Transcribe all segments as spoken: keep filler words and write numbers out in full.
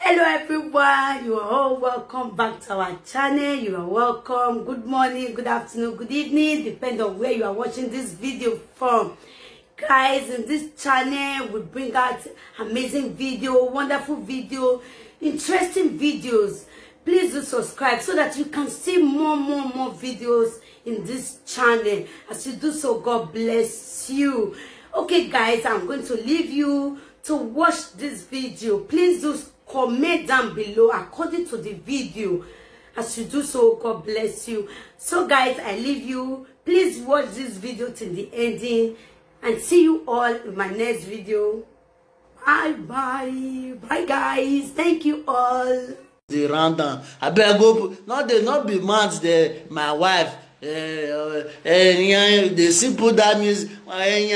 Hello everyone, you are all welcome back to our channel. You are welcome. Good morning, good afternoon, good evening, depend on where you are watching this video from. Guys, in this channel we bring out amazing video, wonderful video, interesting videos. Please do subscribe so that you can see more, more, more videos in this channel. As you do so, God bless you. Okay guys, I'm going to leave you to watch this video. Please do comment down below according to the video. As you do so, God bless you. So guys, I leave you. Please watch this video till the ending, and see you all in my next video. Bye bye. Bye guys. Thank you all. Dey run down. Abeg go put, no dey, no be mouth dey, my wife. Eh, eh, eh, dey simple that music. Eh,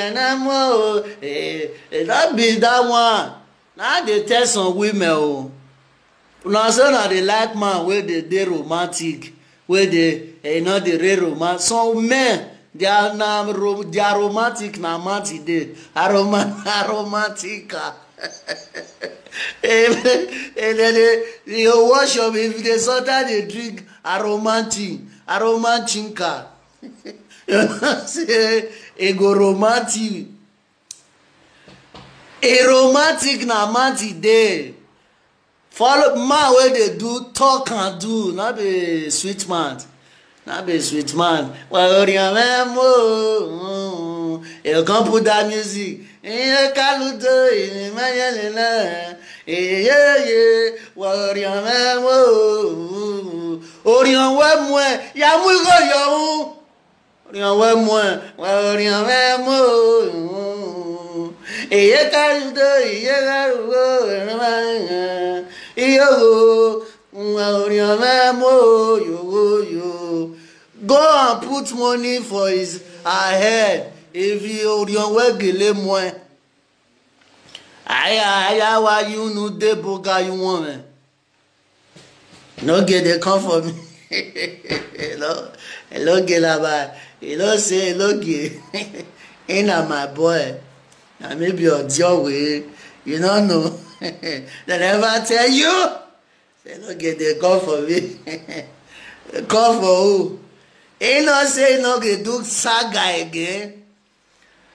eh, eh, no be that one. Na dey tell some women o. Una say una dey like man wey dey dey romantic, wey dey, eh, no dey real romance. Some men, their na ro their romantic na mouth e dey. Aroma aromantica. If if dem dey you wash up, if you dey sometimes dey drink aromantic, aromantica. You know say e go romantic. A romantic na mouth e dey. Follow man wey dey do talk and do, no be sweet mouth. No be sweet mouth. Wa oriyan memo. You come put that music. Iye kaludo ini mayelele. Iye ye. Wa oriyan memo. Oriyan wemo. Ya mu go yo. Oriyan wemo, wa oriyan wemo. Iye kaludo, iye kaludo, iye go, wa oriyan wemo, yo, yo. Go and put money for his her head. If you oriyan wegele mo. Aya, aya, wa you no dey boga you want. Enoge dey come for me. Enoge na my, you know say Enoge, he na my boy. Na me be Odiowe. You no know. Dem never tell you. Say Enoge dey come for me. Come for who? He no say Enoge do saga again.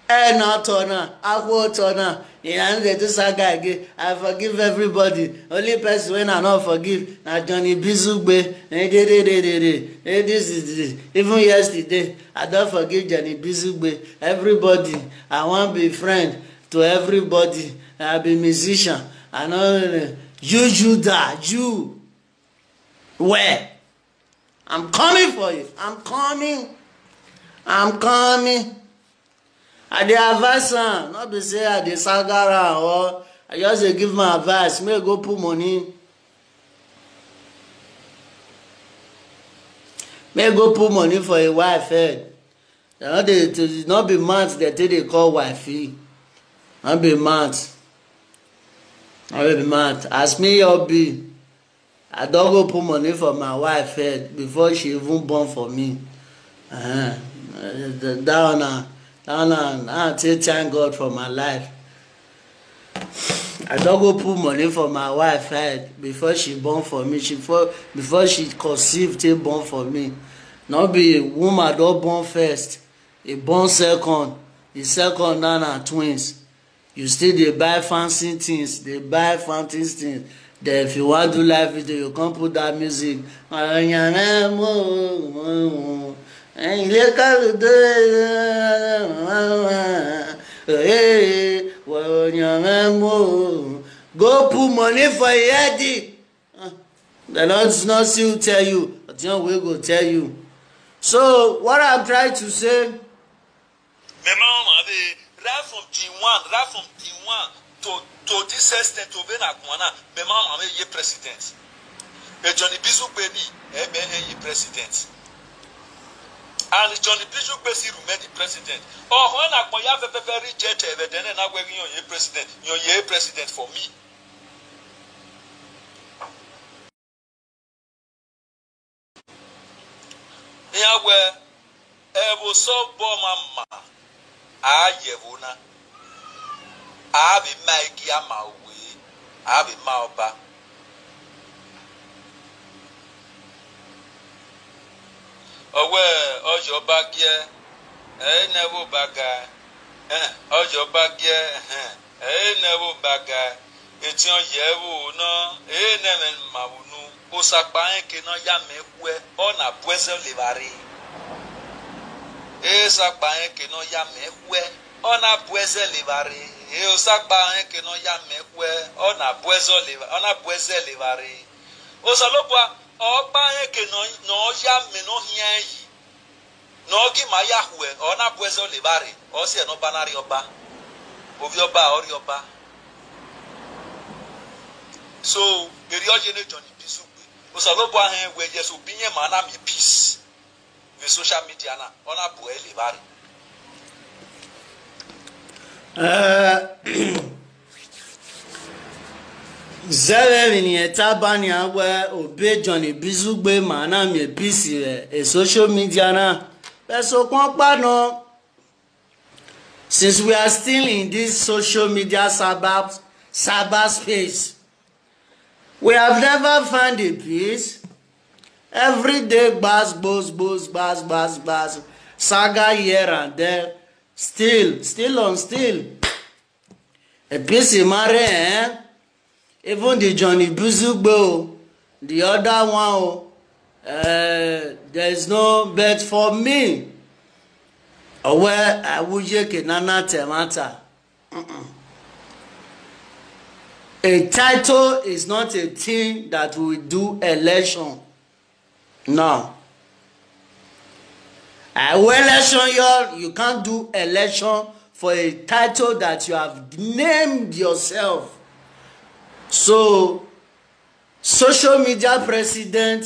Eh, no turn am, akwo turn am. You know, they do saga again. I forgive everybody. Only person wey I no forgive na Johnny Bizugbe. Eh, de, de, de, de, de. Eh, this is this. Even yesterday, I don forgive Johnny Bizugbe. Everybody, I wan be friend to everybody. I be musician. I no, you, Judah, you. Where? I'm coming for you. I'm coming. I'm coming. I dey advise am, no be say I dey saga am or I just dey give my advice. Make go put money. Make go put money for a wife head. Dem no dey, no be mouth dem take dey call wifey. No be mouth. No be mouth. As me your be, I don go put money for my wife head before she even born for me. Uh-huh. That one na, that one na, I take thank God for my life. I don go put money for my wife head before she born for me. She for, before she conceive take born for me. No be woman don born first, e born second, the second now na twins. You still dey buy fancy things, dey buy fancy things. Then if you wan do live video, you come put that music. Oyanyemo, ilé kálùdé, oyanyemo. Go put money for your head. Dem no, no still tell you, but young wey go tell you. So what I'm trying to say, Mema mama be right from G one, right from G one to to this extent to be na kwana. Mema mama be ye president. E Johnny Bizu pe ni e be e ye president. And Johnny Bizu pe si remain the president. Oh, when I koya very very jet e be then na we ye president. Yo ye president for me. Yahweh, evo so boma ma. A yevona. A be ma igi ama we. A be ma oba. Ọwẹ ọjọ bá gíẹ, ẹ nẹwò bá ga, ẹ ọjọ bá gíẹ, ẹ nẹwò bá ga, etí ọyẹ wò ná, ẹ nẹmẹ màwùnú. Ó sapa ẹ kẹ náà yá mẹ wẹ, ọ̀nà bùẹ́sẹ̀ lè bá rí. Ẹ sapa ẹ kẹ náà yá mẹ wẹ, ọ̀nà bùẹ́sẹ̀ lè bá rí. Ẹ ó sapa ẹ kẹ náà yá mẹ wẹ, ọ̀nà bùẹ́sẹ̀ lè bá rí. Ó sọ ló bọ́ ọ̀pá ẹ kẹ náà yá mẹ náà hiẹ́ yìí. Nọ gị ma ya hue, ọ na-abụ eze ọ lịbarị, ọ sị ya n'ọba narị ọba, obi ọba, ọrịa ọba. So, eri ọjị ne Johnny Bizugbe. Ụsa n'obu ahụ ewe, yes, obinye ma na mi peace. The social media na, ọ na-abụ e lịbarị. Zɛvɛ mini ɛ ta ba ni a wɛ obe Johnny Bizugbe ma na mi episi rɛ e social media na. Bɛ so kpɔn kpa nɔ. Since we are still in this social media cyber cyber space, we have never found a peace. Every day gbas gbos gbos gbas gbas gbas, saga here and there, still still on still. Episi mare eh? Even the Johnny Bizugbe o, the other one o, uh, there is no bet for me. Owe awuje ke nana temata. A title is not a thing that we do election. No. I will election you, you can't do election for a title that you have named yourself. So, social media president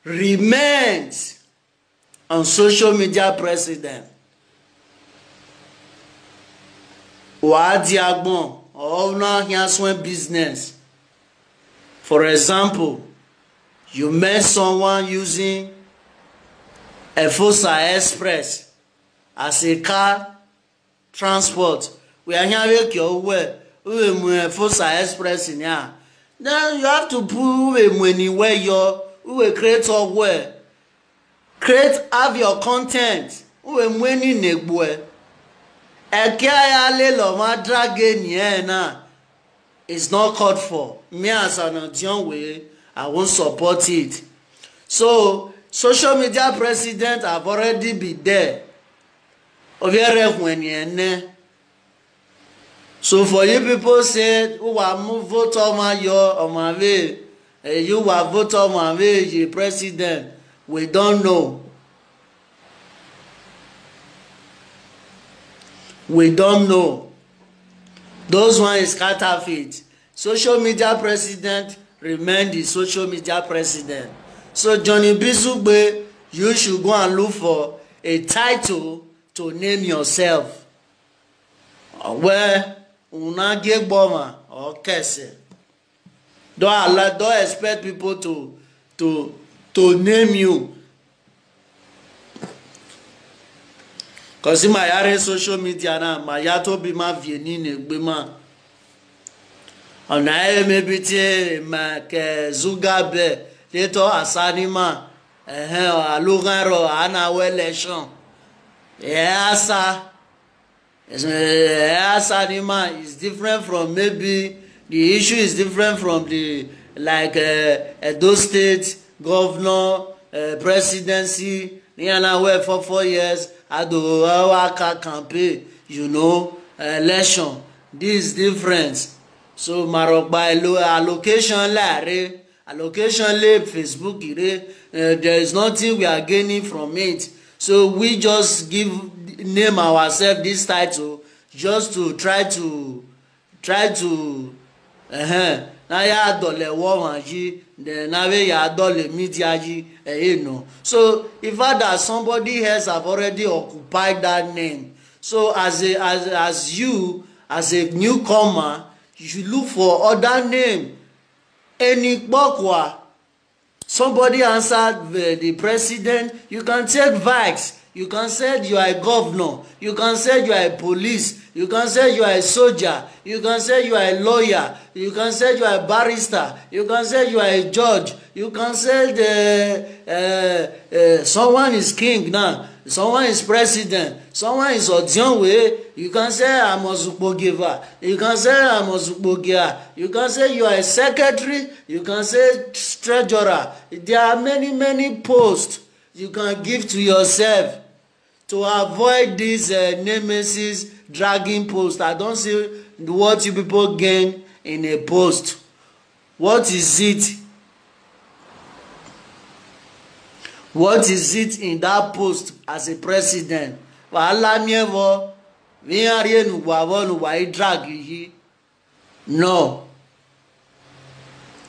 remains on social media president. Wàá di agbọ̀n ọ̀nà hiaswen business. For example, you met someone using Efosa Express as a car transport. We are here make your way. We will move Efosa Express in here. Then you have to put we money where your we will create a way. Create have your content. We will money negwe. Eke ayale lo ma drag in here na. It's not called for. Me as an Odion way, I won't support it. So social media president have already been there. Obiere when you So for you people say who are move vote on my your on my way, eh, you are vote on my way, you president. We don't know. We don't know. Those one is counterfeit. Social media president remain the social media president. So Johnny Bizugbe, you should go and look for a title to name yourself. Where una get boma or kese. Don't allow, don't expect people to to to name you. Cause my area social media na ma ya to be ma vieni ne gbe ma. Ona e me bi ti ma ke zuga be le to asani ma. Eh eh alugaro ana we election. E asa. Asanima is different from maybe the issue is different from the like uh, Edo State governor uh, presidency. Niana where for four years Ado Awaka campaign, you know, election. This is different. So Marokba allocation lare. Allocation lay Facebook ire, uh, there is nothing we are gaining from it. So we just give name ourselves this title just to try to try to uh-huh. Na ya dole woman ji, then na we ya dole media ji, eh, you know. So in fact that somebody else have already occupied that name. So as a as as you as a newcomer, you should look for other name. Any kpokwa, somebody answered the, the president, you can take vibes, You can say you are a governor. You can say you are a police. You can say you are a soldier. You can say you are a lawyer. You can say you are a barrister. You can say you are a judge. You can say the uh, uh, someone is king now. Someone is president. Someone is Odionwe. You can say I'm Ozukbogiva. You can say I'm Ozukbogia. You can say you are a secretary. You can say treasurer. There are many, many posts you can give to yourself to avoid this uh, nemesis dragging post. I don't see what you people gain in a post. What is it? What is it in that post as a president? Wahala mievo. Mi arienu wavonu wa drag yi. No.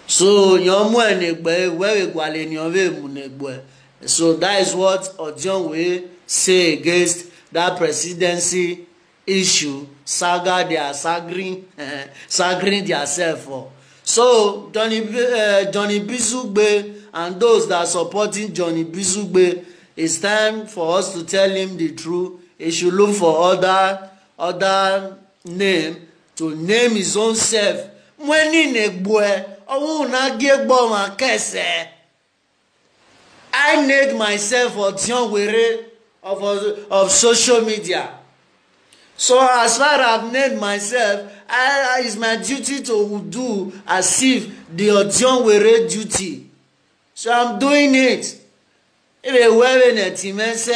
So your mu enegbe where we gwale ni ove mu negbe. So that is what Odionwe say against that presidency issue. Saga they are sagring sagring theirself for. So Johnny uh, Johnny Bizugbe and those that are supporting Johnny Bizugbe, it's time for us to tell him the truth. He should look for other other name to name his own self. Mweni negboe owu na giegbo ma kese. I named myself Odionwere of of social media. So as far I've named myself, I, it's my duty to do as if the Odionwere duty. So I'm doing it. If a wearing a timese,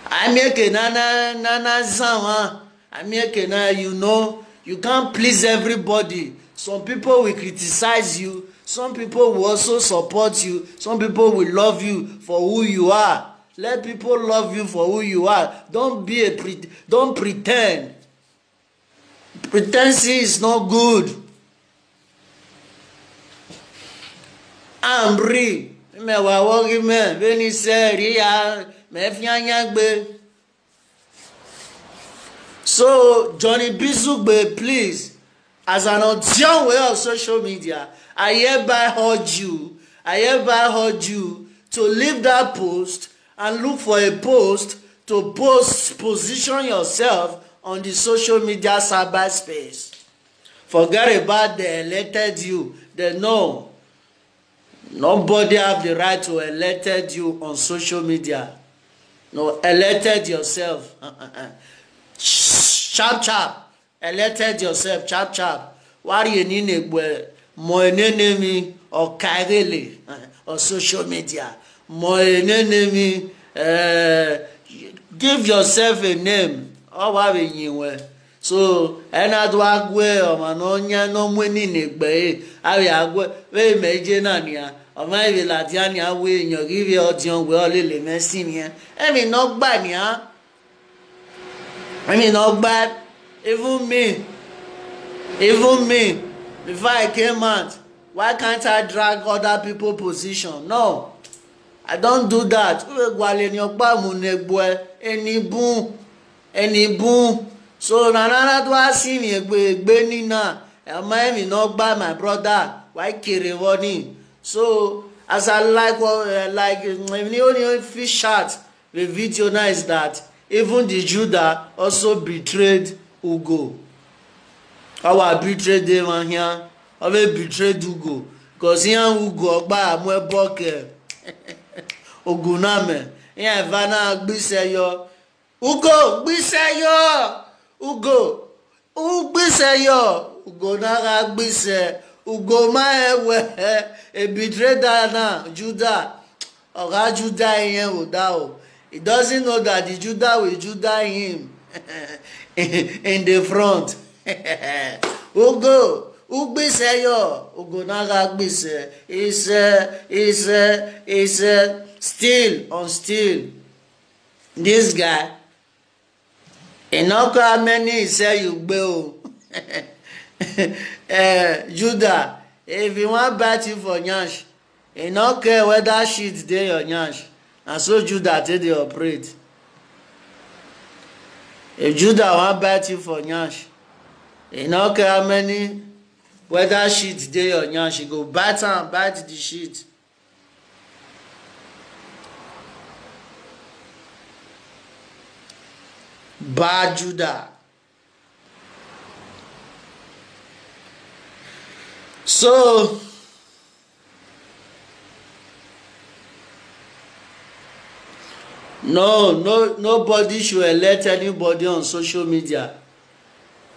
I make a nana nana sound. I make a na you know you can't please everybody. Some people will criticize you. Some people will also support you. Some people will love you for who you are. Let people love you for who you are. Don't be a pre- don't pretend. Pretense is not good. Ambri me wa wogi me beni se ri ya me fianya gbe. So Johnny Bizugbe, please, as an Otion way of social media, I hereby urge you, I hereby urge you to leave that post and look for a post to post position yourself on the social media cyberspace. Forget about they elected you. They know nobody have the right to elected you on social media. No, elected yourself. Sharp sharp. Elected yourself sharp sharp. Wari enine gbe mo enenemi or kaigele or social media. Mo enenemi uh, give yourself a name. Or wari enyiwe. So ena do agwe ọma na onye na omwe niile gbe awe agwe we me je na ni a ọma iwe la dia ni awe enyo give your dion we olele me sin ye. Emi no gba ni a. Emi no gba. Even me, even me, before I came out, why can't I drag other people position? No, I don't do that. Uwe gwale ni okpa mu negbo e, eni bun, eni bun. So na na na do asi mi egbe egbe ni na. Ema emi no gba my brother. Why kere woni? So as I like uh, like ni only fish chat the video now is that even the Judah also betrayed Ugo. Our betrayed them here. Ove betrayed Ugo. Because here Ugo ogba amwe boke. Oguname. Here Vana gbise yo. Ugo gbise yo. Ugo. Ugbise yo. Ugo na ga gbise. Ugo ma ewe. E betrayed na Judah. Oga Judah here Uda o. He doesn't know that the Judah will Judah him in the front. Ugo, ugbise yo, ugo na ga gbise. Ise, ise, ise, still on still. This guy, e no call how many he say you gbe o. Eh, Judah, if he wan bite you for nyash, e no care whether shit dey your nyash. Na so Judah take dey operate. If Judah wan bite you for nyash, e no care how many whether shit dey your nyash, e go bite am, bite the shit. Bajuda. So, no, no, nobody should elect anybody on social media,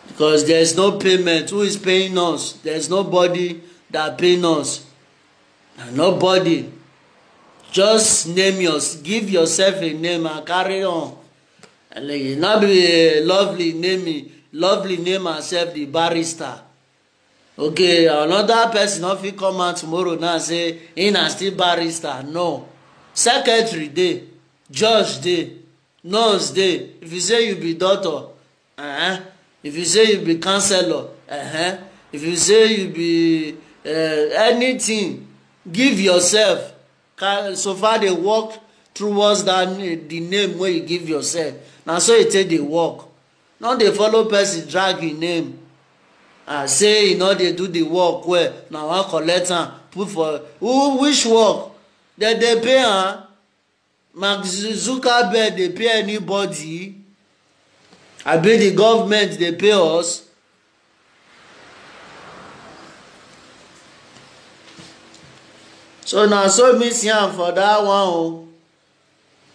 because there is no payment. Who is paying us? There is nobody that paying us. Na nobody. Just name your, give yourself a name and carry on. And e no be a Lovely name, Lovely name herself the barrister. Okay, another person no fit come out tomorrow now say he na still barrister. No. Secretary dey, judge dey, nurse dey. If you say you be doctor, uh-huh. If you say you be counselor, uh-huh. If you say you be, uh, anything, give yourself. Ca-, so far dey work towards that na-, the name wey you give yourself. Na so e take dey work. No dey follow person drag him name. Ah, say e no dey do the work well, na wan collect am put for who, which work? Dem dey pay am? Mark Zu-, Zuckerberg dey pay anybody? Abi the government dey pay us? So na so me see am for that one o.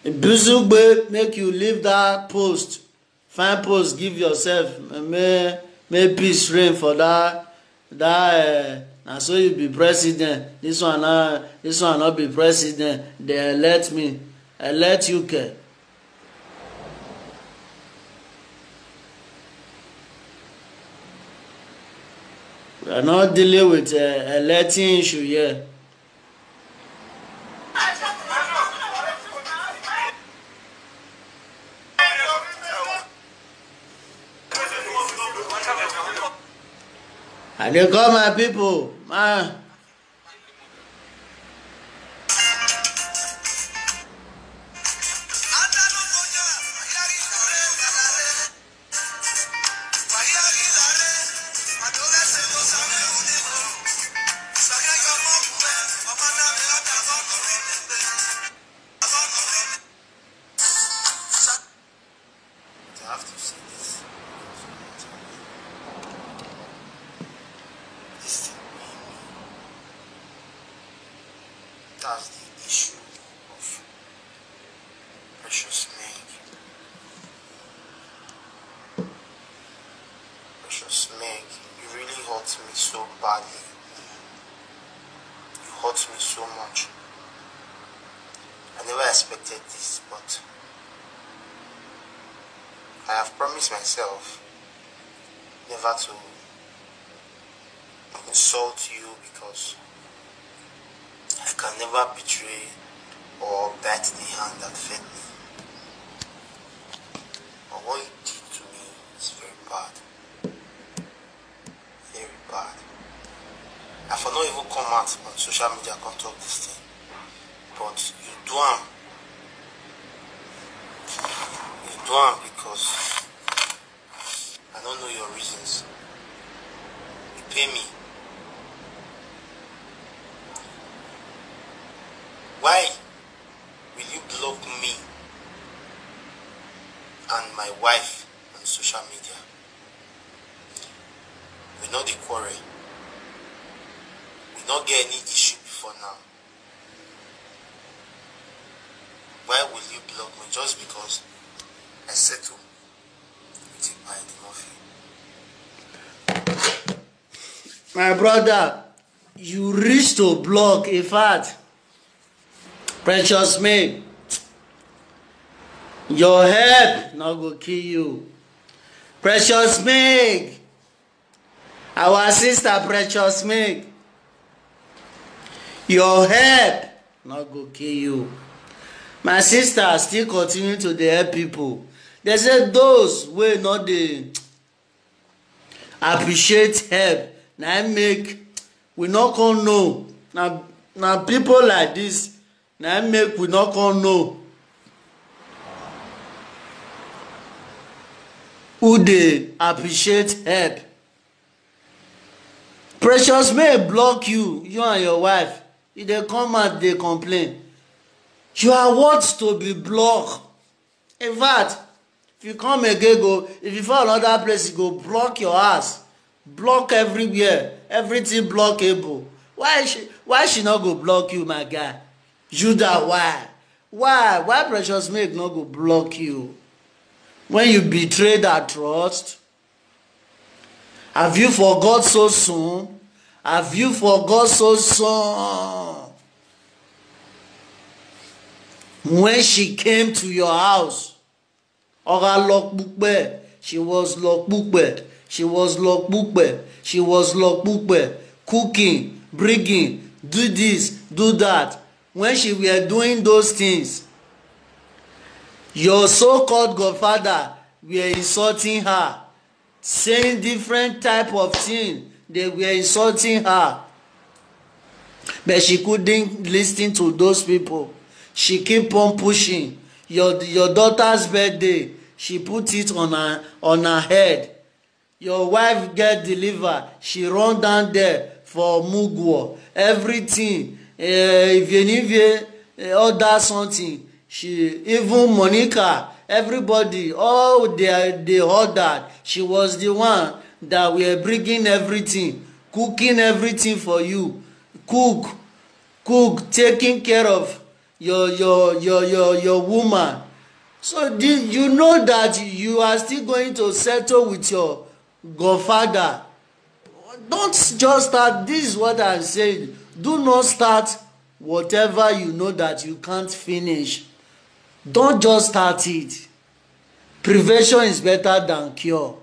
Ibizugbe, make you leave that post. Find post, give yourself. May, may peace reign for that, that, eh, na so you be president. This one, na, this one no be president. They elect me. Elect you ke. We are not dealing with, eh, electing issue here. I dey call my people, man. But I have to say this. This thing pain me. That's the issue of Precious Meg. Precious Meg, you really hurt me so badly. You hurt me so much. I never expected this, but I have promised myself never to insult you, because I can never betray or bite the hand that fed me. But what you did to me is very bad. Very bad. I for no even come out on social media come talk this thing. But you do am. You do am because I don't know your reasons. You pay me. Why will you block me and my wife on social media? We no dey quarrel. We no get any issue before now. Why will you block me just because I settle with Ipa Eddie Murphy? My brother, you reach to block. In fact, Precious Meg, your help no go kill you. Precious Meg, our sister Precious Meg, your help no go kill you. My sister still continue to dey help people. They say those wey no dey appreciate help na im make we no come know. Na, na people like this na im make we no come know who dey appreciate help. Precious Meg block you, you and your wife. You dey come out dey complain. You are worth to be blocked. In fact, If you come again, go, if you find another place, you go block your ass. Block everywhere. Everything blockable. Why she, why she not go block you, my guy? Judah, why? Why? Why Precious Make not go block you? When you betray that trust, have you forgot so soon? Have you forgot so soon? When she came to your house, ọ̀rá lọ púpẹ̀, she was lọ púpẹ̀, she was lọ púpẹ̀, she was lọ púpẹ̀, cooking, bringing, do this, do that. When she were doing those things, your so-called godfather were insulting her, saying different type of thing. They were insulting her, but she couldn't listen to those people. She keep on pushing. Your, your daughter's birthday, she put it on her, on her head. Your wife get deliver, she run down there for Mugwo. Everything, eh, if you need, eh, order something, she, even Monica, everybody, all they, they ordered. She was the one that were bringing everything, cooking everything for you. Cook, cook, taking care of your, your, your, your, your woman. So the, you know that you are still going to settle with your godfather. Don't just start. This is what I'm saying. Do not start whatever you know that you can't finish. Don't just start it. Prevention is better than cure.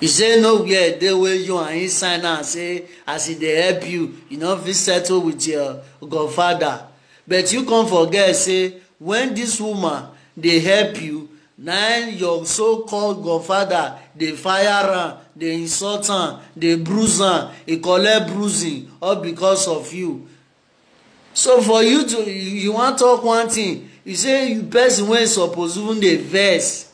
You say no where they will you and he sign and say, as he they help you, you know, fit settle with your godfather. But you can't forget, say, when this woman, they help you, now your so-called godfather, they fire her, they insult her, they bruise her, he collect bruising, all because of you. So for you to, you, you want talk one thing, you say you person wey suppose even dey vex,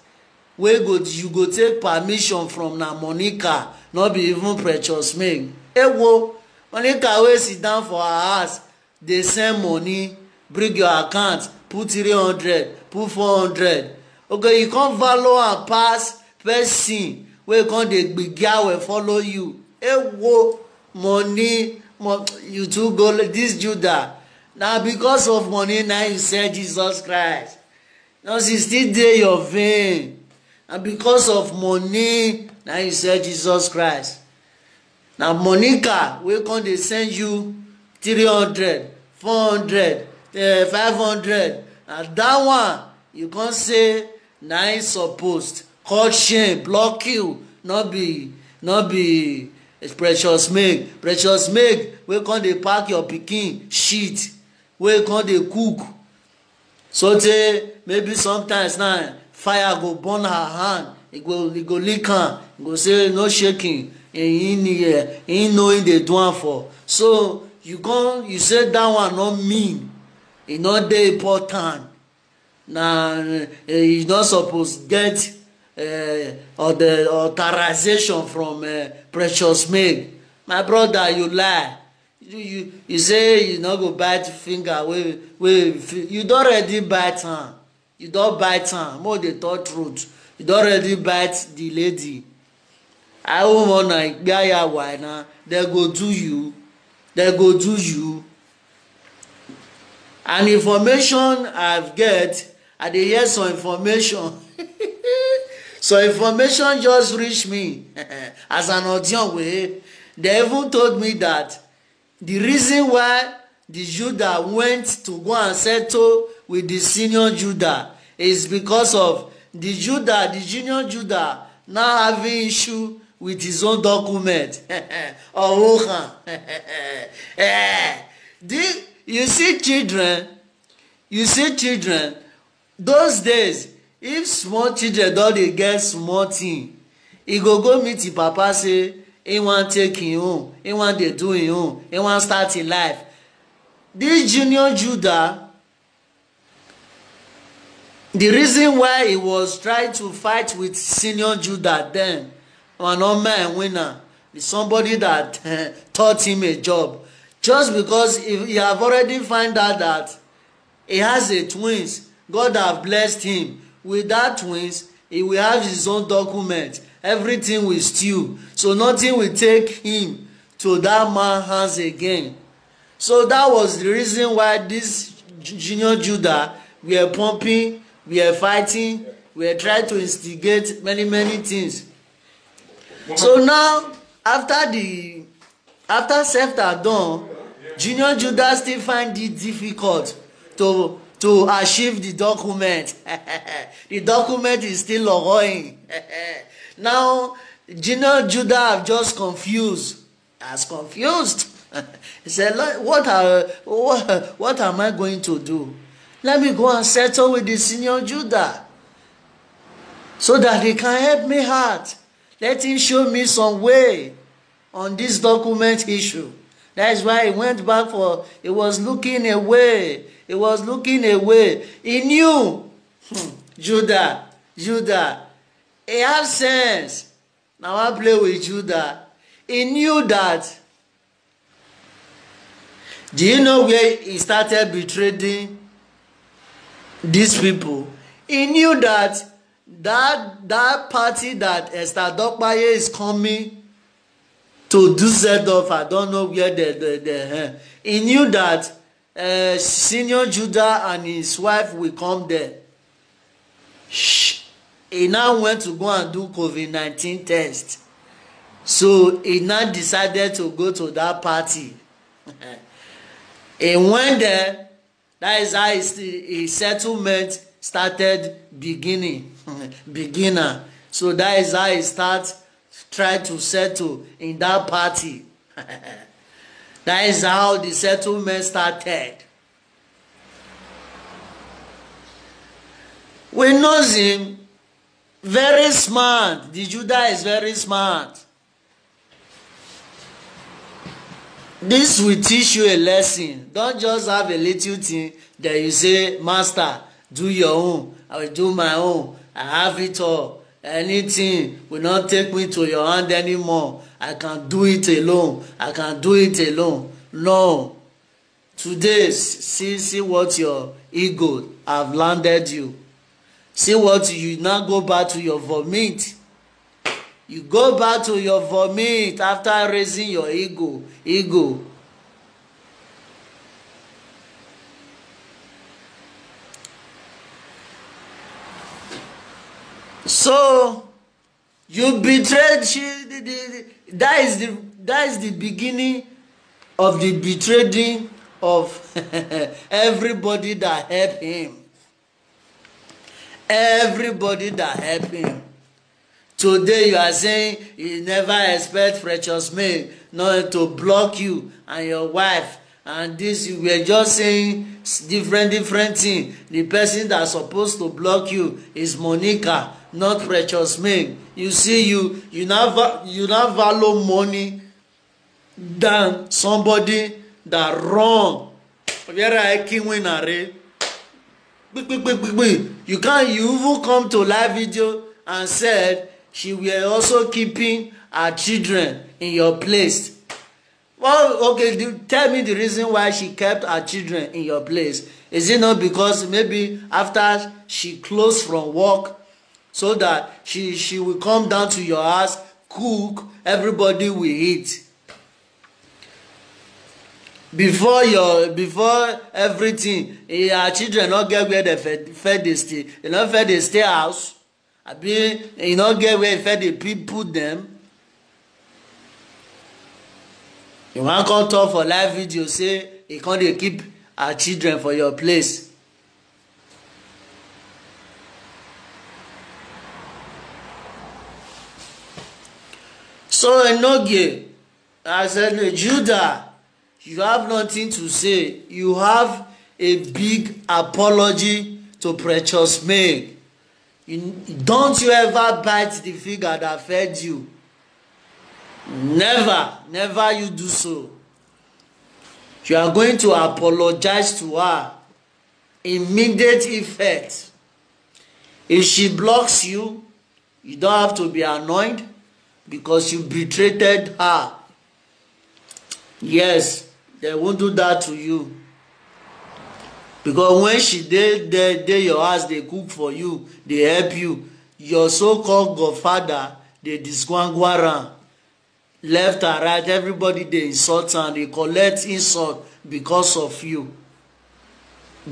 wey go, you go take permission from na Monica, not be even Precious Meg. Ewo, Monica wey sit down for her house, dey send money, bring your account, put three hundred, put four hundred. Okay, you come value and pass person wey come dey gbigya wey follow you. Ewo, money, mo-, you too go like this Judah. Na because of money na you sell Jesus Christ. Now she still dey your vein. Na because of money na you sell Jesus Christ. Na Monica wey come dey send you three hundred, four hundred, eh, five hundred. Na that one you come say na him supposed. Cut shame, block you. No be, no be Precious Meg. Precious Meg wey come dey pack your pikin shit, wey come dey cook. So tey maybe sometimes now fire go burn her hand. E go, e go lick am. E go say no shaking. He, he, he know he dey do am for. So you come, you say that one no mean. E no dey important. Na, eh, you no suppose get, eh, or the authorization from, eh, Precious Meg. My brother, you lie. You, you, you say you no go bite finger wey, wey fi-, you don already bite am. You don bite am. Mo dey talk truth. You don already bite the lady. I won't wanna gbaya why na. They go do you. They go do you. And information I've get, I dey hear some information. Some information just reach me as an audience way. They even told me that the reason why the Judah went to go and settle with the senior Judah is because of the Judah, the junior Judah, now having issue with his own document. Owohan. Eh, the, you see children, you see children, those days, if small children don dey get small thing, e go go meet him papa say he wan take him own, he wan dey do him own, he wan start him life. This junior Judah, the reason why he was trying to fight with senior Judah then, an man winner, is somebody that, eh, taught him a job. Just because he, he have already find out that he has a twins God have blessed him. With that twins, he will have his own document. Everything will steal. So nothing will take him to that man hands again. So that was the reason why this Ju- Junior Judah were pumping, were fighting, were trying to instigate many, many things. So now, after the after Sefta done, Junior Judah still find it difficult to to achieve the document. The document is still ongoing. Now, Junior Judah have just confused. As confused. He said, "Lord, what are what, what am I going to do? Let me go and settle with the Senior Judah so that he can help me out. Let him show me some way on this document issue." That is why he went back for, he was looking away. He was looking away. He knew. Hmm, Judah, Judah, he have sense. Now I play with Judah. He knew that. Do you know where he started betraying these people? He knew that that that party that Esther Dokpaye is coming to do Zedorf, I don't know where they, they, they, eh. He knew that uh, Senior Judah and his wife will come there. Sh- He now went to go and do COVID nineteen test. So he now decided to go to that party. He went there. That is how his, his settlement started beginning. Beginner. So that is how he start try to settle in that party. That is how the settlement started. We know him, very smart. The Judah is very smart. This will teach you a lesson. Don't just have a little thing that you say, "Master, do your own. I will do my own. I have it all. Anything will not take me to your hand anymore. I can do it alone. I can do it alone." No. Today, s- see see what your ego have landed you. See what you now go back to your vomit. You go back to your vomit after raising your ego. Ego. So you betrayed. She, the, the, that is the that is the beginning of the betraying of everybody that help him. Everybody that help him. Today you are saying you never expect Precious May not to block you and your wife, and this you were just saying s- different different thing. The person that supposed to block you is Monica, not Precious May. You see, you you never you never value money than somebody that wrong. Obiara Ekinwinare. Gbi, gbi, gbi, gbi, gbi. You can't, you even come to live video and said she were also keeping her children in your place. Well, okay, do, tell me the reason why she kept her children in your place. Is it not because maybe after she closed from work, so that she she will come down to your house, cook, everybody will eat? Before your before everything, eh, her children not get where they fed fed they stay. They not fed they stay house. Abi, you not get where fed they pe- put them. You want come talk for live video say you can't dey keep her children for your place. So Enogie, I said, "No, Judah, you have nothing to say. You have a big apology to Precious May. You, don't you ever bite the finger that fed you. Never, never you do so. You are going to apologize to her. Immediate effect. If she blocks you, you don't have to be annoyed because you betrayed her. Yes, they won't do that to you." Because when she dey there, dey your house, dey cook for you, dey help you, your so-called godfather dey disgwangwa am. Left and right, everybody dey insult am, dey collect insult because of you.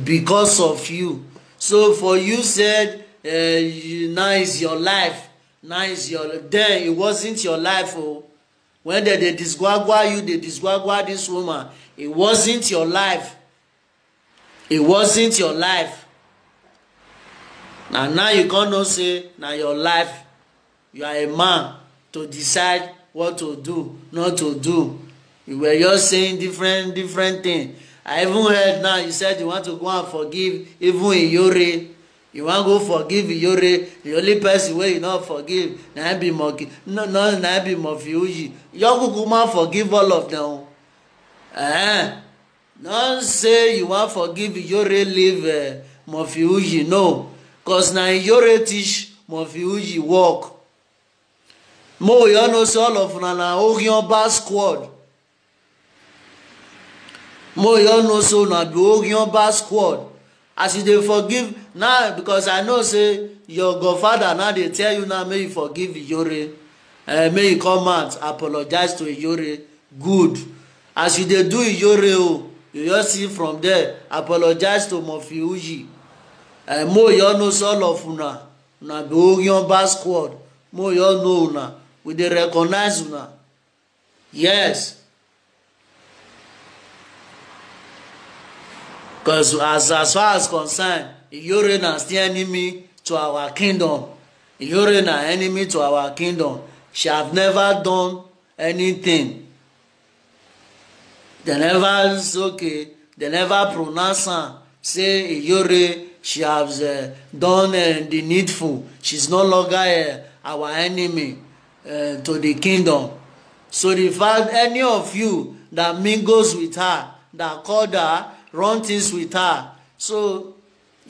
Because of you. So for you said, uh, you, now is your life. Now is your, then it wasn't your life. Oh, when they, they disgwagwa you, they disgwagwa this woman. It wasn't your life. It wasn't your life. And now you can't know say now your life. You are a man to decide what to do, not to do. You were just saying different, different thing. I even heard now you said you want to go and forgive even Iyore. You wan go forgive Iyore, the only person wey you no forgive na im be Moki, no, no, na im be Mofi Uyi. Your kukuma forgive all of them. Eh? No say you wan forgive Iyore leave, eh, Mofi Uyi, no. Cause na Iyore teach Mofi Uyi work. Mo you know say all of una na Orionba squad. Mo you know say una be Orionba squad. As you dey forgive now, because I know say your godfather now dey tell you now make you forgive Iyore. Uh, make you come out, apologize to Iyore. Good. As you dey do Iyore o, you just see from there, apologize to Mofi Uyi. Uh, mo you know say all of una, una be Orionba squad. Mo you know una. We dey recognize una. Yes. Because as, as far as concerned, Iyore na still enemy to our kingdom. Iyore na enemy to our kingdom. She have never done anything. They never, okay, they never pronounce am say Iyore, she has, uh, done, uh, the needful. She's no longer, uh, our enemy, uh, to the kingdom. So the fact any of you that mingles with her, that called her, run things with her, so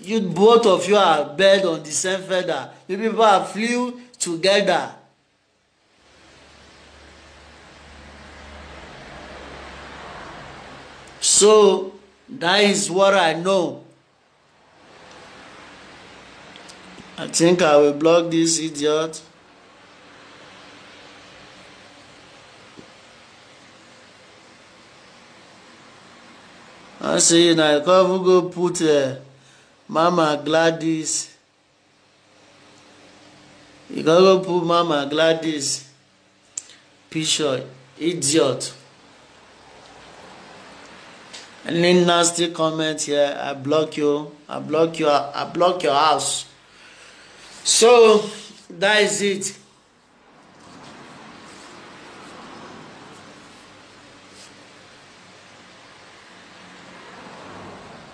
you, both of you are bird on the same feather. You people are flew together. So that is what I know. I think I will block this idiot. I say na come go put, uh, Mama Gladys. You go go put Mama Gladys picture, idiot. Any nasty comment here, I block you. I block you. I block your house. So that is it.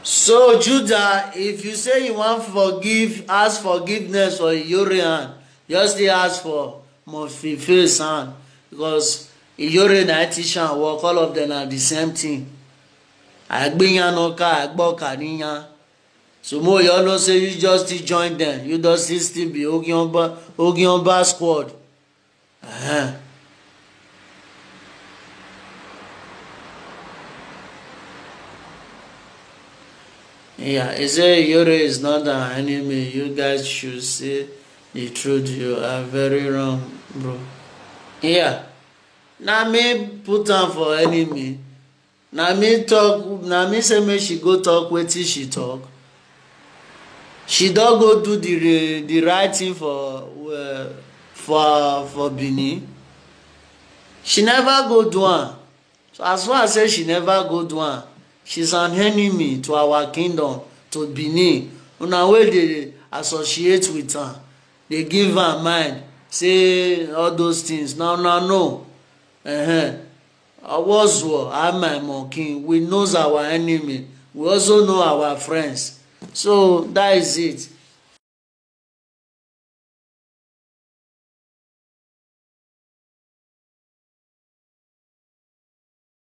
So Judah, if you say you wan forgive, ask forgiveness for Iyore hand, just dey ask for Mofi Face hand, because Iyore na teach am work, all of them na the same thing. Agbiyan no ka, agbo ka niyan. So mo you know say you just still join them, you just still, still be Ogionba, Ogionba squad. Uh-huh. Yeah, he say Iyore is not an enemy. You guys should say the truth. You are very wrong, bro. Yeah, na me put am for enemy. Na me talk, na me say make she go talk wetin she talk. She don go do the re-, the right thing for, uh, for, for Benin. She never go do am. So as far as say she never go do am, she's an enemy to our kingdom, to Benin. Una wey dey associate with am, dey give am mind, say all those things. Na una know. Uh-huh. Awozuo, Amaimo King, we knows our enemy. We also know our friends. So that is it.